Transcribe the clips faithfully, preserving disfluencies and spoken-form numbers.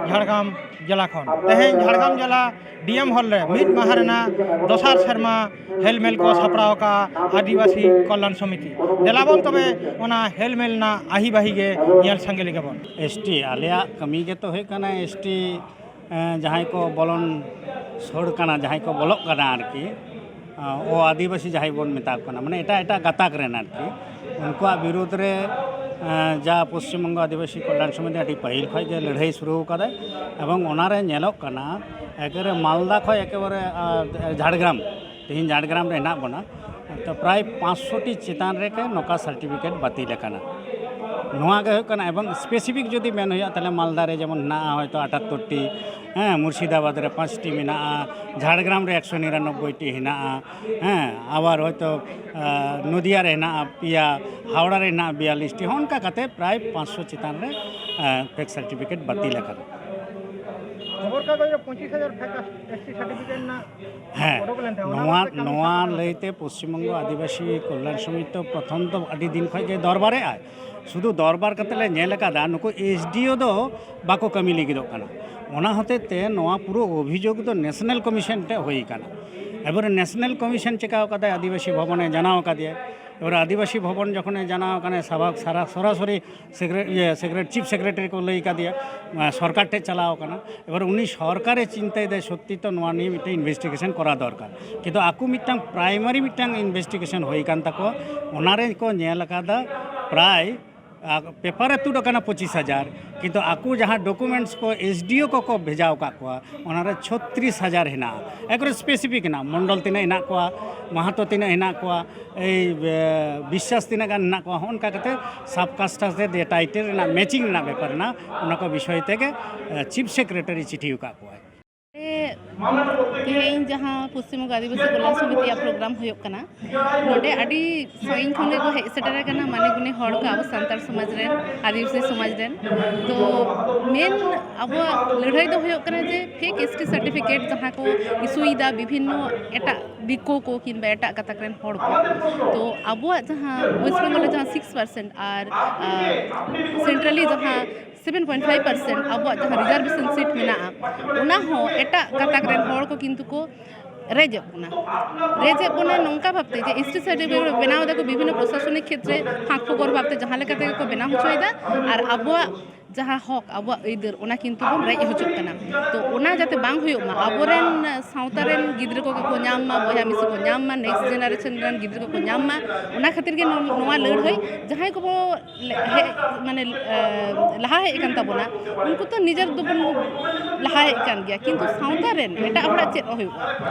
ᱡᱷᱟᱲᱜᱨᱟᱢ ᱡᱮᱞᱟ ᱠᱷᱚᱱ᱾ ᱛᱮᱦᱮᱧ ᱡᱷᱟᱲᱜᱨᱟᱢ ᱡᱮᱞᱟ ᱰᱤ ᱮᱢ ᱦᱚᱞ ᱨᱮ ᱢᱤᱫ ᱢᱟᱦᱟ ᱨᱮᱱᱟᱜ ᱫᱚᱥᱟᱨ ᱥᱮᱨᱢᱟ ᱦᱮᱞᱢᱮᱞ ᱠᱚ ᱥᱟᱯᱲᱟᱣ ᱟᱠᱟᱫᱼᱟ ᱟᱹᱫᱤᱵᱟᱹᱥᱤ ᱠᱚᱞᱭᱟᱱ ᱥᱚᱢᱤᱛᱤ᱾ ᱫᱮᱞᱟ ᱵᱚᱱ ᱛᱚᱵᱮ ᱚᱱᱟ ᱦᱮᱞᱢᱮᱞ ᱨᱮᱱᱟᱜ ᱟᱹᱦᱤ ᱵᱟᱹᱦᱤ ᱜᱮ ᱧᱮᱞ ᱥᱟᱸᱜᱮ ᱞᱮᱜᱮ ᱵᱚᱱ᱾ ᱮᱥ ᱴᱤ, ᱟᱞᱮᱭᱟᱜ ᱠᱟᱹᱢᱤ ᱜᱮᱛᱚ ᱦᱩᱭᱩᱜ ᱠᱟᱱᱟ ᱮᱥ ᱴᱤ, ᱮᱸ, ᱡᱟᱦᱟᱸᱭ ᱠᱚ ᱵᱚᱞᱚᱱ ᱥᱩᱨ ᱠᱟᱱᱟ, ᱡᱟᱦᱟᱸᱭ ᱠᱚ ᱵᱚᱞᱚᱜ ᱠᱟᱱᱟ ᱟᱨᱠᱤ, ᱮᱸ, ᱚ ᱟᱹᱫᱤᱵᱟᱹᱥᱤ ᱡᱟᱦᱟᱸᱭ ᱵᱚᱱ ᱢᱮᱛᱟ ᱠᱚ ᱠᱟᱱᱟ, ᱢᱟᱱᱮ ᱮᱴᱟᱜ ᱮᱴᱟᱜ ᱜᱟᱛᱟᱠ ᱨᱮᱱ ᱟᱨᱠᱤ, ᱩᱱᱠᱩᱣᱟᱜ ᱵᱤᱨᱩᱫᱽ ᱨᱮ, ᱮᱸ, ᱡᱟ ᱯᱚᱥᱪᱤᱢ ᱵᱚᱝᱜᱚ ᱟᱹᱫᱤᱵᱟᱹᱥᱤ ᱠᱚᱞᱭᱟᱱ ᱥᱚᱢᱤᱛᱤ ᱟᱹᱰᱤ ᱯᱟᱹᱦᱤᱞ ᱠᱷᱚᱱ ᱜᱮ ᱞᱟᱹᱲᱦᱟᱹᱭ ᱥᱩᱨᱩ ᱠᱟᱫᱟᱭ᱾ ᱮᱵᱚᱝ ᱚᱱᱟᱨᱮ ᱧᱮᱞᱚᱜ ᱠᱟᱱᱟ ᱮᱠᱮᱵᱟᱨᱮ ᱢᱟᱞᱫᱟ ᱠᱷᱚᱱ ᱮᱠᱮᱵᱟᱨᱮ, ᱟᱸ, ᱡᱷᱟᱲᱜᱨᱟᱢ, ᱛᱮᱦᱮᱧ ᱡᱷᱟᱲᱜᱨᱟᱢ ᱨᱮ ᱦᱮᱱᱟᱜ ᱵᱚᱱᱟ, ᱛᱚ ᱯᱨᱟᱭ ᱯᱟᱸᱪᱥᱚ ᱴᱤ ᱪᱮᱛᱟᱱ ᱨᱮᱜᱮ ᱱᱚᱝᱠᱟ ᱥᱟᱨᱴᱤᱯᱷᱤᱠᱮᱴ ᱵᱟᱹᱛᱤᱞ ᱟᱠᱟᱱᱟ᱾ ᱱᱚᱣᱟ ᱜᱮ ᱦᱩᱭᱩᱜ ᱠᱟᱱᱟ᱾ ᱮᱵᱚᱝ ᱥᱯᱮᱥᱤᱯᱷᱤᱠ ᱡᱩᱫᱤ ᱢᱮᱱ ᱦᱩᱭᱩᱜᱼᱟ, ᱛᱟᱦᱚᱞᱮ ᱢᱟᱞᱫᱟ ᱨᱮ ᱡᱮᱢᱚᱱ ᱦᱮᱱᱟᱜᱼᱟ ᱦᱚᱭᱛᱳ ᱟᱴᱟᱛᱛᱳᱨ ᱴᱤ, ᱦᱮᱸ, ᱢᱩᱨᱥᱤᱫᱟᱵᱟᱫᱽ ᱨᱮ ᱯᱟᱸᱪ ᱴᱤ ᱢᱮᱱᱟᱜᱼᱟ, ᱡᱷᱟᱲᱜᱨᱟᱢ ᱨᱮ ᱮᱠᱥᱚ ᱱᱤᱨᱟᱱᱚᱵᱵᱳᱭ ᱴᱤ ᱦᱮᱱᱟᱜᱼᱟ, ᱦᱮᱸ, ᱟᱵᱟᱨ ᱦᱚᱭᱛᱳ, ᱟᱸ, ᱱᱚᱫᱤᱭᱟ ᱨᱮ ᱦᱮᱱᱟᱜᱼᱟ ᱯᱮᱭᱟ, ᱦᱟᱣᱲᱟ ᱨᱮ ᱦᱮᱱᱟᱜᱼᱟ ᱵᱤᱭᱟᱞᱞᱤᱥ ᱴᱤ, ᱦᱚᱸᱜᱼᱚ ᱱᱚᱝᱠᱟ ᱠᱟᱛᱮ ᱯᱨᱟᱭ ᱯᱟᱸᱪᱥᱚ ᱪᱮᱛᱟᱱ ᱨᱮ, ᱟᱸ, ᱯᱷᱮᱠ ᱥᱟᱨᱴᱤᱯᱷᱤᱠᱮᱴ ᱵᱟᱹᱛᱤᱞ ᱟᱠᱟᱱᱟ᱾ ᱠᱷᱚᱵᱚᱨ ᱠᱟᱜᱚᱡᱽ ᱨᱮ ᱯᱚᱸᱪᱤᱥ ᱦᱟᱡᱟᱨ ᱯᱷᱮᱠ ᱮᱥ ᱴᱤ ᱥᱟᱨᱴᱤᱯᱷᱤᱠᱮᱴ ᱨᱮᱱᱟᱜ ᱦᱮᱸ, ᱚᱰᱚᱠ ᱞᱮᱱ ᱛᱟᱦᱮᱸᱫ, ᱚᱱᱟ ᱱᱚᱣᱟ, ᱵᱟᱵᱚᱛ ᱛᱮ ᱠᱟᱹᱢᱤ ᱱᱚᱣᱟ ᱥᱟᱯᱲᱟᱣ ᱞᱟᱹᱭᱛᱮ ᱯᱚᱥᱪᱤᱢ ᱵᱚᱝᱜᱚ ᱟᱹᱫᱤᱵᱟᱹᱥᱤ ᱠᱚᱞᱭᱟᱱ ᱥᱚᱢᱤᱛᱤ ᱫᱚ ᱯᱨᱚᱛᱷᱚᱢ ᱫᱚ ᱟᱹᱰᱤ ᱫᱤᱱ ᱠᱷᱚᱱ ᱜᱮ ᱫᱚᱨᱵᱟᱨᱮᱜᱼᱟᱭ᱾ ᱥᱩᱫᱷᱩ ᱫᱚᱨᱵᱟᱨ ᱠᱟᱛᱮ ᱞᱮ ᱧᱮᱞ ᱟᱠᱟᱫᱟ, ᱱᱩᱠᱩ ᱮᱥ ᱰᱤ ᱳ ᱫᱚ ᱵᱟᱠᱚ ᱠᱟᱹᱢᱤ ᱞᱟᱹᱜᱤᱫᱚᱜ ᱠᱟᱱᱟ᱾ ᱚᱱᱟ ᱦᱚᱛᱮᱡ ᱛᱮ ᱱᱚᱣᱟ ᱯᱩᱨᱟᱹ ᱚᱵᱷᱤᱡᱳᱜᱽ ᱫᱚ ᱱᱮᱥᱱᱟᱞ ᱠᱚᱢᱤᱥᱚᱱ ᱴᱷᱮᱱ ᱦᱩᱭ ᱟᱠᱟᱱᱟ᱾ ᱮᱵᱟᱨᱮ ᱱᱮᱥᱱᱟᱞ ᱠᱚᱢᱤᱥᱚᱱ ᱪᱮᱠᱟᱣ ᱠᱟᱫᱟᱭ, ᱟᱹᱫᱤᱵᱟᱹᱥᱤ ᱵᱷᱚᱵᱚᱱᱮ ᱡᱟᱱᱟᱣ ᱟᱠᱟᱫᱮᱭᱟ᱾ ᱮᱵᱟᱨᱮ ᱟᱹᱫᱤᱵᱟᱹᱥᱤ ᱵᱷᱚᱵᱚᱱ ᱡᱚᱠᱷᱚᱱᱮ ᱡᱟᱱᱟᱣ ᱟᱠᱟᱱᱟ, ᱥᱟᱵᱟ-, ᱥᱟᱨᱟ-, ᱥᱚᱨᱟᱥᱚᱨᱤ ᱥᱮᱠᱨᱮ-, ᱤᱭᱟᱹ, ᱥᱮᱠᱨᱮᱴ-, ᱪᱤᱯ ᱥᱮᱠᱨᱮᱴᱟᱨᱤ ᱠᱚ ᱞᱟᱹᱭ ᱠᱟᱫᱮᱭᱟ, ᱟᱸ, ᱥᱚᱨᱠᱟᱨ ᱴᱷᱮᱱ ᱪᱟᱞᱟᱣ ᱟᱠᱟᱱᱟ᱾ ᱮᱵᱟᱨ ᱩᱱᱤ ᱥᱚᱨᱠᱟᱨᱮ ᱪᱤᱱᱛᱟᱹᱭᱮᱫᱟᱭ ᱥᱚᱛᱛᱤ ᱛᱚ ᱱᱚᱣᱟ ᱱᱤᱭᱮ ᱢᱤᱫᱴᱮᱱ ᱤᱱᱵᱷᱮᱥᱴᱤᱜᱮᱥᱚᱱ ᱠᱚᱨᱟᱣ ᱫᱚᱨᱠᱟᱨ, ᱠᱤᱱᱛᱩ ᱟᱠᱚ ᱢᱤᱫᱴᱟᱝ ᱯᱨᱟᱭᱢᱟᱨᱤ ᱢᱤᱫᱴᱟᱝ ᱤᱱᱵᱷᱮᱥᱴᱤᱜᱮᱥᱚᱱ ᱦᱩᱭ ᱟᱠᱟᱱ ᱛᱟᱠᱚᱣᱟ, ᱚᱱᱟ ᱨᱮ ᱠᱚ ᱧᱮᱞ ᱟᱠᱟᱫᱟ ᱯᱨᱟᱭ, ᱟᱸ, ᱯᱮᱯᱟᱨ ᱨᱮ ᱛᱩᱫ ᱟᱠᱟᱱᱟ ᱯᱚᱸᱪᱤᱥ ᱦᱟᱡᱟᱨ, ᱠᱤᱱᱛᱩ ᱟᱠᱚ ᱡᱟᱦᱟᱸ ᱰᱚᱠᱩᱢᱮᱱᱴᱥ ᱠᱚ ᱮᱥ ᱰᱤ ᱳ ᱠᱚᱠᱚ ᱵᱷᱮᱡᱟ ᱟᱠᱟᱫ ᱠᱚᱣᱟ, ᱚᱱᱟ ᱨᱮ ᱪᱷᱚᱛᱨᱤᱥ ᱦᱟᱡᱟᱨ ᱦᱮᱱᱟᱜᱼᱟ᱾ ᱮᱠᱵᱟᱨᱮ ᱥᱯᱮᱥᱤᱯᱷᱤᱠ ᱦᱮᱱᱟᱜᱼᱟ, ᱢᱚᱱᱰᱚᱞ ᱛᱤᱱᱟᱹᱜ ᱦᱮᱱᱟᱜ ᱠᱚᱣᱟ, ᱢᱟᱦᱟᱛᱚ ᱛᱤᱱᱟᱹᱜ ᱦᱮᱱᱟᱜ ᱠᱚᱣᱟ, ᱮᱭ, ᱮ, ᱵᱤᱥᱥᱟᱥ ᱛᱤᱱᱟᱹᱜ ᱜᱟᱱ ᱦᱮᱱᱟᱜ ᱠᱚᱣᱟ, ᱦᱚᱸᱜᱼᱚ ᱱᱚᱝᱠᱟ ᱠᱟᱛᱮ ᱥᱟᱵ ᱠᱟᱥᱴ ᱨᱮ ᱡᱮ ᱴᱟᱭᱴᱮᱞ ᱨᱮᱱᱟᱜ ᱢᱮᱪᱤᱝ ᱨᱮᱱᱟᱜ ᱵᱮᱯᱟᱨ ᱦᱮᱱᱟᱜ, ᱚᱱᱟ ᱠᱚ ᱵᱤᱥᱚᱭ ᱛᱮᱜᱮ, ᱮ, ᱪᱤᱯ ᱥᱮᱠᱨᱮᱴᱟᱨᱤ ᱪᱤᱴᱷᱤ ᱟᱠᱟᱫ ᱠᱚᱣᱟᱭ᱾ ᱛᱮᱦᱮᱧ ᱡᱟᱦᱟᱸ ᱯᱚᱥᱪᱤᱢ ᱵᱚᱝᱜᱚ ᱟᱹᱫᱤᱵᱟᱹᱥᱤ ᱠᱚᱞᱭᱟᱱ ᱥᱚᱢᱤᱛᱤᱭᱟᱜ ᱯᱨᱳᱜᱨᱟᱢ ᱦᱩᱭᱩᱜ ᱠᱟᱱᱟ, ᱱᱚᱰᱮ ᱟᱹᱰᱤ ᱥᱟᱺᱜᱤᱧ ᱠᱷᱚᱱ ᱜᱮᱠᱚ ᱦᱮᱡ ᱥᱮᱴᱮᱨ ᱟᱠᱟᱱᱟ, ᱢᱟᱹᱱᱤ ᱜᱩᱱᱤ ᱦᱚᱲ ᱠᱚ, ᱟᱵᱚ ᱥᱟᱱᱛᱟᱲ ᱥᱚᱢᱟᱡᱽ ᱨᱮᱱ, ᱟᱹᱫᱤᱵᱟᱹᱥᱤ ᱥᱚᱢᱟᱡᱽ ᱨᱮᱱ᱾ ᱛᱚ ᱢᱮᱱ ᱟᱵᱚᱣᱟᱜ ᱞᱟᱹᱲᱦᱟᱹᱭ ᱫᱚ ᱦᱩᱭᱩᱜ ᱠᱟᱱᱟ ᱡᱮ ᱯᱷᱮᱠ ᱮᱥ ᱴᱤ ᱥᱟᱨᱴᱤᱯᱷᱤᱠᱮᱴ ᱡᱟᱦᱟᱸ ᱠᱚ ᱤᱥᱩᱭᱮᱫᱟ ᱵᱤᱵᱷᱤᱱᱱᱚ ᱮᱴᱟᱜ ᱫᱤᱠᱩ ᱠᱚ ᱠᱤᱝᱵᱟ ᱮᱴᱟᱜ ᱜᱟᱛᱟᱠ ᱨᱮᱱ ᱦᱚᱲ ᱠᱚ᱾ ᱛᱚ ᱟᱵᱚᱣᱟᱜ ᱡᱟᱦᱟᱸ ᱳᱭᱮᱥᱴ ᱵᱮᱝᱜᱚᱞ ᱨᱮ ᱡᱟᱦᱟᱸ ᱥᱤᱠᱥ ᱯᱟᱨᱥᱮᱱᱴ ᱟᱨ, ᱟᱨ ᱥᱮᱱᱴᱨᱟᱞᱤ ᱡᱟᱦᱟᱸ ᱥᱮᱵᱷᱮᱱ ᱯᱚᱭᱮᱱᱴ ᱯᱷᱟᱭᱤᱵᱷ ᱯᱟᱨᱥᱮᱱᱴ ᱟᱵᱚᱣᱟᱜ ᱡᱟᱦᱟᱸ ᱨᱤᱡᱟᱨᱵᱷᱮᱥᱚᱱ ᱥᱤᱴ ᱢᱮᱱᱟᱜᱼᱟ, ᱚᱱᱟ ᱦᱚᱸ ᱮᱴᱟᱜ ᱜᱟᱛᱟᱠ ᱨᱮᱱ ᱦᱚᱲ ᱠᱚ ᱠᱤᱱᱛᱩ ᱠᱚ ᱨᱮᱡᱮᱫ ᱵᱚᱱᱟ᱾ ᱨᱮᱡᱮᱫ ᱵᱚᱱᱟ ᱱᱚᱝᱠᱟ ᱵᱷᱟᱵᱽᱛᱮ ᱡᱮ ᱮᱥ ᱴᱤ ᱥᱟᱨᱴᱤᱯᱷᱤᱠᱮᱴ ᱵᱮᱱᱟᱣ ᱫᱟᱠᱚ ᱵᱤᱵᱷᱤᱱᱱᱚ ᱯᱨᱚᱥᱟᱥᱚᱱᱤᱠ ᱠᱷᱮᱛᱨᱮ ᱯᱷᱟᱸᱠ ᱯᱷᱚᱠᱚᱨ ᱵᱷᱟᱵᱽᱛᱮ ᱡᱟᱦᱟᱸ ᱞᱮᱠᱟ ᱛᱮᱜᱮ ᱠᱚ ᱵᱮᱱᱟᱣ ᱦᱚᱪᱚᱭᱮᱫᱟ, ᱟᱨ ᱟᱵᱚᱣᱟᱜ ᱡᱟᱦᱟᱸ ᱦᱚᱠ, ᱟᱵᱚᱣᱟᱜ ᱟᱹᱭᱫᱟᱹᱨ, ᱚᱱᱟ ᱠᱤᱱᱛᱩ ᱵᱚᱱ ᱨᱮᱡ ᱦᱚᱪᱚᱜ ᱠᱟᱱᱟ᱾ ᱛᱚ ᱚᱱᱟ ᱡᱟᱛᱮ ᱵᱟᱝ ᱦᱩᱭᱩᱜ ᱢᱟ, ᱟᱵᱚᱨᱮᱱ ᱥᱟᱶᱛᱟ ᱨᱮᱱ ᱜᱤᱫᱽᱨᱟᱹ ᱠᱚᱜᱮ ᱠᱚ ᱧᱟᱢ ᱢᱟ, ᱵᱚᱭᱦᱟ ᱢᱤᱥᱤ ᱠᱚ ᱧᱟᱢ ᱢᱟ, ᱱᱮᱠᱥᱴ ᱡᱮᱱᱟᱨᱮᱥᱚᱱ ᱨᱮᱱ ᱜᱤᱫᱽᱨᱟᱹ ᱠᱚᱠᱚ ᱧᱟᱢ ᱢᱟ, ᱚᱱᱟ ᱠᱷᱟᱹᱛᱤᱨ ᱜᱮ ᱱᱚ-, ᱱᱚᱣᱟ ᱞᱟᱹᱲᱦᱟᱹᱭ ᱡᱟᱦᱟᱸᱭ ᱠᱚᱵᱚ ᱞᱮ-, ᱦᱮᱡ, ᱢᱟᱱᱮ, ᱮ, ᱞᱟᱦᱟ ᱦᱮᱡ ᱟᱠᱟᱱ ᱛᱟᱵᱚᱱᱟ, ᱩᱱᱠᱩ ᱛᱚ ᱱᱤᱡᱮᱨ ᱫᱚᱵᱚᱱ ᱞᱟᱦᱟ ᱦᱮᱡ ᱠᱟᱱ ᱜᱮᱭᱟ, ᱠᱤᱱᱛᱩ ᱥᱟᱶᱛᱟ ᱨᱮᱱ ᱮᱴᱟᱜ ᱦᱚᱲᱟᱜ ᱪᱮᱫ ᱦᱩᱭᱩᱜᱼᱟ?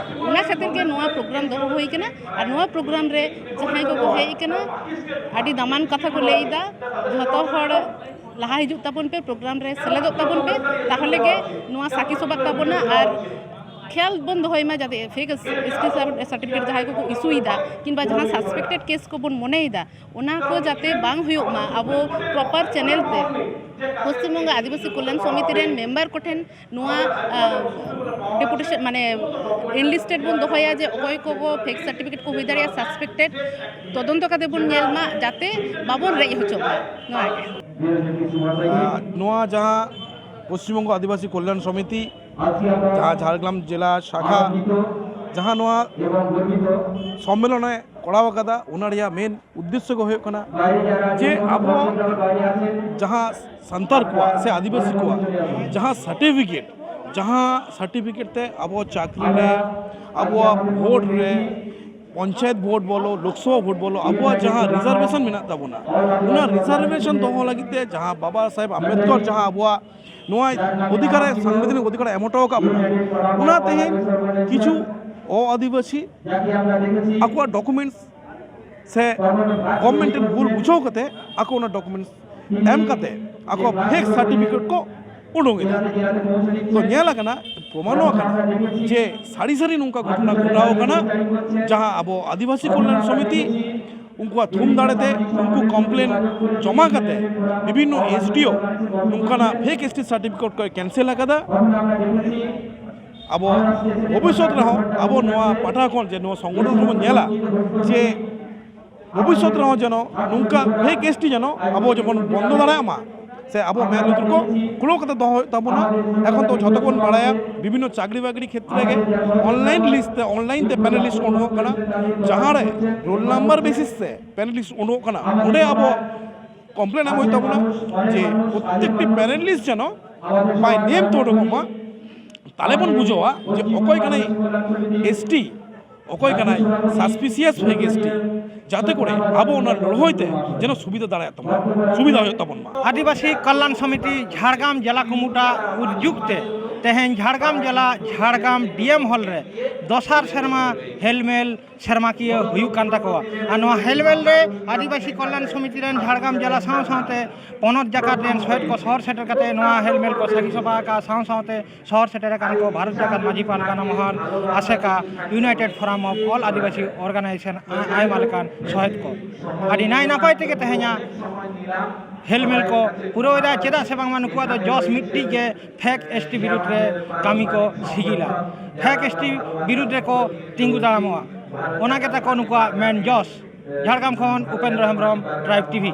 ᱚᱱᱟ ᱠᱷᱟᱹᱛᱤᱨ ᱜᱮ ᱱᱚᱣᱟ ᱯᱨᱳᱜᱨᱟᱢ ᱫᱚᱦᱚ ᱦᱩᱭ ᱠᱟᱱᱟ᱾ ᱟᱨ ᱱᱚᱣᱟ ᱯᱨᱳᱜᱨᱟᱢ ᱨᱮ ᱡᱟᱦᱟᱸᱭ ᱠᱚᱠᱚ ᱦᱮᱡ ᱠᱟᱱᱟ, ᱟᱹᱰᱤ ᱫᱟᱢᱟᱱ ᱠᱟᱛᱷᱟ ᱠᱚ ᱞᱟᱹᱭ ᱮᱫᱟ᱾ ᱡᱷᱚᱛᱚ ᱦᱚᱲ ᱞᱟᱦᱟ ᱦᱤᱡᱩᱜ ᱛᱟᱵᱚᱱ ᱯᱮ, ᱯᱨᱳᱜᱨᱟᱢ ᱨᱮ ᱥᱮᱞᱮᱫᱚᱜ ᱛᱟᱵᱚᱱ ᱯᱮ, ᱛᱟᱦᱚᱞᱮ ᱜᱮ ᱱᱚᱣᱟ ᱥᱟᱹᱠᱷᱤ ᱥᱚᱵᱷᱟᱜ ᱛᱟᱵᱚᱱᱟ᱾ ᱟᱨ ᱠᱷᱮᱭᱟᱞ ᱵᱚᱱ ᱫᱚᱦᱚᱭ ᱢᱟ ᱡᱟᱛᱮ ᱯᱷᱮᱠ ᱮᱥ ᱴᱤ ᱥᱟᱨᱴᱤᱯᱷᱤᱠᱮᱴ ᱡᱟᱦᱟᱸᱭ ᱠᱚᱠᱚ ᱤᱥᱩᱭᱮᱫᱟ, ᱠᱤᱝᱵᱟ ᱡᱟᱦᱟᱸ ᱥᱟᱥᱯᱮᱠᱴᱮᱰ ᱠᱮᱥ ᱠᱚᱵᱚᱱ ᱢᱚᱱᱮᱭᱮᱫᱟ, ᱚᱱᱟ ᱠᱚ ᱡᱟᱛᱮ ᱵᱟᱝ ᱦᱩᱭᱩᱜ ᱢᱟ᱾ ᱟᱵᱚ ᱯᱨᱚᱯᱟᱨ ᱪᱮᱱᱮᱞ ᱛᱮ ᱯᱚᱥᱪᱤᱢ ᱵᱚᱝᱜᱚ ᱟᱹᱫᱤᱵᱟᱹᱥᱤ ᱠᱚᱞᱭᱟᱱ ᱥᱚᱢᱤᱛᱤ ᱨᱮᱱ ᱢᱮᱢᱵᱟᱨ ᱠᱚᱴᱷᱮᱱ ᱱᱚᱣᱟ, ᱟ, ᱰᱮᱯᱩᱴᱮᱥᱚᱱ, ᱢᱟᱱᱮ, ᱮᱱᱞᱤᱥᱴᱮᱰ ᱵᱚᱱ ᱫᱚᱦᱚᱭᱟ ᱡᱮ ᱚᱠᱚᱭ ᱠᱚ ᱯᱷᱮᱠ ᱥᱟᱨᱴᱤᱯᱷᱤᱠᱮᱴ ᱠᱚ ᱦᱩᱭ ᱫᱟᱲᱮᱭᱟᱜᱼᱟ, ᱥᱟᱥᱯᱮᱠᱴᱮᱰ, ᱛᱚᱫᱚᱱᱛᱚ ᱠᱟᱛᱮ ᱵᱚᱱ ᱧᱮᱞ ᱢᱟ, ᱡᱟᱛᱮ ᱵᱟᱵᱚᱱ ᱨᱮᱡ ᱦᱚᱪᱚᱜ ᱢᱟ᱾ ᱱᱚᱣᱟ ᱜᱮ᱾ ᱟᱨ ᱱᱚᱣᱟ ᱡᱟᱦᱟᱸ ᱯᱚᱥᱪᱤᱢ ᱵᱚᱝᱜᱚ ᱟᱹᱫᱤᱵᱟᱹᱥᱤ ᱠᱚᱞᱭᱟᱱ ᱥᱚᱢᱤᱛᱤ, ᱡᱟᱦᱟᱸ ᱡᱷᱟᱲᱜᱨᱟᱢ ᱡᱮᱞᱟ ᱥᱟᱠᱷᱟ, ᱡᱟᱦᱟᱸ ᱱᱚᱣᱟ ᱥᱚᱢᱢᱮᱞᱚᱱᱮ ᱠᱚᱨᱟᱣ ᱟᱠᱟᱫᱟ, ᱚᱱᱟ ᱨᱮᱭᱟᱜ ᱢᱮᱱ ᱩᱫᱽᱫᱮᱥᱥᱚ ᱜᱮ ᱦᱩᱭᱩᱜ ᱠᱟᱱᱟ ᱡᱮ ᱟᱵᱚ ᱡᱟᱦᱟᱸ ᱥᱟᱱᱛᱟᱲ ᱠᱚᱣᱟᱜ ᱥᱮ ᱟᱹᱫᱤᱵᱟᱹᱥᱤ ᱠᱚᱣᱟᱜ ᱡᱟᱦᱟᱸ ᱥᱟᱨᱴᱤᱯᱷᱤᱠᱮᱴ, ᱡᱟᱦᱟᱸ ᱥᱟᱨᱴᱤᱯᱷᱤᱠᱮᱴ ᱛᱮ ᱟᱵᱚ ᱪᱟᱹᱠᱨᱤ ᱨᱮ, ᱟᱵᱚᱣᱟᱜ ᱵᱷᱳᱴ ᱨᱮ, ᱯᱚᱧᱪᱟᱭᱮᱛ ᱵᱷᱳᱴ ᱵᱚᱞᱚ, ᱞᱳᱠᱥᱚᱵᱷᱟ ᱵᱷᱳᱴ ᱵᱚᱞᱚ, ᱟᱵᱚᱣᱟᱜ ᱡᱟᱦᱟᱸ ᱨᱤᱡᱟᱨᱵᱷᱮᱥᱚᱱ ᱢᱮᱱᱟᱜ ᱛᱟᱵᱚᱱᱟ, ᱚᱱᱟ ᱨᱤᱡᱟᱨᱵᱷᱮᱥᱚᱱ ᱫᱚᱦᱚ ᱞᱟᱹᱜᱤᱫ ᱛᱮ ᱡᱟᱦᱟᱸ ᱵᱟᱵᱟ ᱥᱟᱦᱮᱵᱽ ᱟᱢᱵᱮᱫᱽᱠᱚᱨ ᱡᱟᱦᱟᱸ ᱟᱵᱚᱣᱟᱜ ᱱᱚᱣᱟ ᱚᱫᱷᱤᱠᱟᱨᱮ, ᱥᱟᱝᱵᱤᱫᱷᱟᱱᱤᱠ ᱚᱫᱷᱤᱠᱟᱨᱮ ᱮᱢ ᱦᱚᱴᱚ ᱟᱠᱟᱫ ᱵᱚᱱᱟ, ᱚᱱᱟ ᱛᱮᱦᱮᱧ ᱠᱤᱪᱷᱩ ᱚ ᱟᱹᱫᱤᱵᱟᱹᱥᱤ ᱟᱠᱚᱣᱟᱜ ᱰᱚᱠᱩᱢᱮᱱᱴᱥ ᱥᱮ ᱜᱚᱵᱷᱢᱮᱱᱴ ᱴᱷᱮᱱ ᱵᱷᱩᱞ ᱵᱩᱡᱷᱟᱹᱣ ᱠᱟᱛᱮ ᱟᱠᱚ ᱚᱱᱟ ᱰᱚᱠᱩᱢᱮᱱᱴᱥ ᱮᱢ ᱠᱟᱛᱮ ᱟᱠᱚ ᱯᱷᱮᱠ ᱥᱟᱨᱴᱤᱯᱷᱤᱠᱮᱴ ᱠᱚ ᱩᱰᱩᱝ ᱮᱫᱟ᱾ ᱛᱚ ᱧᱮᱞ ᱟᱠᱟᱱᱟ, ᱯᱨᱚᱢᱟᱱᱚᱜ ᱟᱠᱟᱱᱟ ᱡᱮ ᱥᱟᱹᱨᱤ ᱥᱟᱹᱨᱤ ᱱᱚᱝᱠᱟ ᱜᱷᱚᱴᱚᱱᱟ ᱜᱷᱚᱴᱟᱣ ᱟᱠᱟᱱᱟ, ᱡᱟᱦᱟᱸ ᱟᱵᱚ ᱟᱹᱫᱤᱵᱟᱹᱥᱤ ᱠᱚᱞᱭᱟᱱ ᱥᱚᱢᱤᱛᱤ ᱩᱱᱠᱩᱣᱟᱜ ᱛᱷᱩᱢ ᱫᱟᱲᱮᱛᱮ ᱩᱱᱠᱩ ᱠᱚᱢᱯᱞᱮᱱ ᱡᱚᱢᱟ ᱠᱟᱛᱮ ᱵᱤᱵᱷᱤᱱᱱᱚ ᱮᱥ ᱰᱤ ᱳ ᱱᱚᱝᱠᱟᱱᱟᱜ ᱯᱷᱮᱠ ᱮᱥ ᱴᱤ ᱥᱟᱨᱴᱤᱯᱷᱤᱠᱮᱴ ᱠᱚᱭ ᱠᱮᱱᱥᱮᱞ ᱟᱠᱟᱫᱟ᱾ ᱟᱵᱚ ᱵᱷᱚᱵᱤᱥᱥᱚᱛ ᱨᱮᱦᱚᱸ ᱟᱵᱚ ᱱᱚᱣᱟ ᱯᱟᱦᱴᱟ ᱠᱷᱚᱱ ᱡᱮ ᱱᱚᱣᱟ ᱥᱚᱝᱜᱚᱴᱷᱚᱱ ᱠᱷᱚᱱ ᱵᱚᱱ ᱧᱮᱞᱟ ᱡᱮ ᱵᱷᱚᱵᱤᱥᱥᱚᱛ ᱨᱮᱦᱚᱸ ᱡᱮᱱᱚ ᱱᱚᱝᱠᱟ ᱯᱷᱮᱠ ᱮᱥ ᱴᱤ ᱡᱮᱱᱚ ᱟᱵᱚ ᱡᱮᱢᱚᱱ ᱵᱚᱱᱫᱚ ᱫᱟᱲᱮᱭᱟᱜ ᱢᱟ, ᱥᱮ ᱟᱵᱚ ᱢᱮᱫ ᱞᱩᱛᱩᱨ ᱠᱚ ᱠᱷᱩᱞᱟᱹᱣ ᱠᱟᱛᱮ ᱫᱚᱦᱚ ᱦᱩᱭᱩᱜ ᱛᱟᱵᱚᱱᱟ᱾ ᱮᱠᱷᱚᱱ ᱫᱚ ᱡᱷᱚᱛᱚ ᱵᱚᱱ ᱵᱟᱲᱟᱭᱟ, ᱵᱤᱵᱷᱤᱱᱱᱚ ᱪᱟᱹᱠᱨᱤ ᱵᱟᱹᱠᱨᱤ ᱠᱷᱮᱛᱨᱮ ᱜᱮ ᱚᱱᱞᱟᱭᱤᱱ ᱞᱤᱥᱴ ᱛᱮ, ᱚᱱᱞᱟᱭᱤᱱ ᱛᱮ ᱯᱮᱱᱮᱞ ᱞᱤᱥᱴ ᱩᱰᱩᱠᱚᱜ ᱠᱟᱱᱟ᱾ ᱡᱟᱦᱟᱸ ᱨᱮ ᱨᱳᱞ ᱱᱟᱢᱵᱟᱨ ᱵᱮᱥᱤᱥ ᱛᱮ ᱯᱮᱱᱮᱞ ᱞᱤᱥᱴ ᱩᱰᱩᱠᱚᱜ ᱠᱟᱱᱟ, ᱚᱸᱰᱮ ᱟᱵᱚ ᱠᱚᱢᱯᱞᱮᱱ ᱮᱢ ᱦᱩᱭᱩᱜ ᱛᱟᱵᱚᱱᱟ ᱡᱮ ᱯᱨᱚᱛᱛᱮᱠᱴᱤ ᱯᱮᱱᱮᱞ ᱞᱤᱥᱴ ᱡᱮᱱᱚ ᱵᱟᱭ ᱱᱮᱢ ᱛᱮ ᱩᱰᱩᱠᱚᱜ ᱢᱟ᱾ ᱛᱟᱦᱞᱮ ᱵᱚᱱ ᱵᱩᱡᱷᱟᱹᱣᱟ ᱡᱮ ᱚᱠᱚᱭ ᱠᱟᱱᱟᱭ ᱮᱥᱴᱤ, ᱚᱠᱚᱭ ᱠᱟᱱᱟᱭ ᱥᱟᱥᱯᱤᱥᱤᱭᱟᱥ ᱯᱷᱮᱠ ᱮᱥᱴᱤ, ᱡᱟᱛᱮ ᱠᱚᱨᱮ ᱟᱵᱚ ᱚᱱᱟ ᱞᱟᱹᱲᱦᱟᱹᱭ ᱛᱮ ᱡᱮᱱᱚ ᱥᱩᱵᱤᱫᱷᱟ ᱫᱟᱲᱮᱭᱟᱜ ᱛᱟᱵᱚᱱᱟ, ᱥᱩᱵᱤᱫᱷᱟ ᱦᱩᱭᱩᱜ ᱛᱟᱵᱚᱱ ᱢᱟ᱾ ᱟᱹᱫᱤᱵᱟᱹᱥᱤ ᱠᱚᱞᱞᱟᱱ ᱥᱚᱢᱤᱛᱤ ᱡᱷᱟᱲᱜᱨᱟᱢ ᱡᱮᱞᱟ ᱠᱚᱢᱩᱴᱟ ᱩᱫᱽᱡᱩᱜᱽ ᱛᱮ ᱛᱮᱦᱮᱧ ᱡᱷᱟᱲᱜᱨᱟᱢ ᱡᱮᱞᱟ ᱡᱷᱟᱲᱜᱨᱟᱢ ᱰᱤ ᱮᱢ ᱦᱚᱞ ᱨᱮ ᱫᱚᱥᱟᱨ ᱥᱮᱨᱢᱟ ᱦᱮᱞᱢᱮᱞ ᱥᱮᱨᱢᱟᱠᱤᱭᱟᱹ ᱦᱩᱭᱩᱜ ᱠᱟᱱ ᱛᱟᱠᱚᱣᱟ᱾ ᱟᱨ ᱱᱚᱣᱟ ᱦᱮᱞᱢᱮᱞ ᱨᱮ ᱟᱹᱫᱤᱵᱟᱹᱥᱤ ᱠᱚᱞᱞᱟᱱ ᱥᱚᱢᱤᱛᱤ ᱨᱮᱱ ᱡᱷᱟᱲᱜᱨᱟᱢ ᱡᱮᱞᱟ ᱥᱟᱶ ᱥᱟᱶᱛᱮ ᱯᱚᱱᱚᱛ ᱡᱟᱠᱟᱛ ᱨᱮᱱ ᱥᱚᱦᱮᱫ ᱠᱚ ᱥᱚᱦᱚᱨ ᱥᱮᱴᱮᱨ ᱠᱟᱛᱮ ᱱᱚᱣᱟ ᱦᱮᱞᱢᱮᱞ ᱠᱚ ᱥᱟᱹᱠᱷᱤ ᱥᱚᱵᱷᱟ ᱟᱠᱟᱫ ᱥᱟᱶ ᱥᱟᱶᱛᱮ ᱥᱚᱦᱚᱨ ᱥᱮᱴᱮᱨ ᱟᱠᱟᱱ ᱠᱚ ᱵᱷᱟᱨᱚᱛ ᱡᱟᱠᱟᱛ ᱢᱟᱹᱡᱷᱤ ᱯᱟᱨᱜᱟᱱᱟ ᱢᱚᱦᱚᱞ, ᱟᱥᱮᱠᱟ, United Forum of All Adivasi Organization, ᱟ-, ᱟᱭᱢᱟ ᱞᱮᱠᱟᱱ ᱥᱚᱦᱮᱫ ᱠᱚ᱾ ᱟᱹᱰᱤ ᱱᱟᱭ ᱱᱟᱯᱟᱭ ᱛᱮᱜᱮ ᱛᱮᱦᱮᱧᱟᱜ ᱦᱮᱞᱢᱮᱞ ᱠᱚ ᱯᱩᱨᱟᱹᱣᱮᱫᱟ, ᱪᱮᱫᱟᱜ ᱥᱮ ᱵᱟᱝᱢᱟ ᱱᱩᱠᱩᱣᱟᱜ ᱫᱚ ᱡᱚᱥ ᱢᱤᱫᱴᱤᱡ ᱜᱮ ᱯᱷᱮᱠ ᱮᱥᱴᱤ ᱵᱤᱨᱩᱫᱽ ᱨᱮ ᱠᱟᱹᱢᱤ ᱠᱚ ᱥᱤᱜᱤᱞᱟ, ᱯᱷᱮᱠ ᱮᱥᱴᱤ ᱵᱤᱨᱩᱫᱽ ᱨᱮᱠᱚ ᱛᱤᱸᱜᱩ ᱫᱟᱨᱟᱢᱚᱜᱼᱟ᱾ ᱚᱱᱟ ᱜᱮ ᱛᱟᱠᱚ ᱱᱩᱠᱩᱣᱟᱜ ᱢᱮᱱ ᱡᱚᱥ᱾ ᱡᱷᱟᱲᱜᱨᱟᱢ ᱠᱷᱚᱱ ᱩᱯᱮᱱᱫᱨᱚ ᱦᱮᱢᱵᱨᱚᱢ, Tribe TV᱾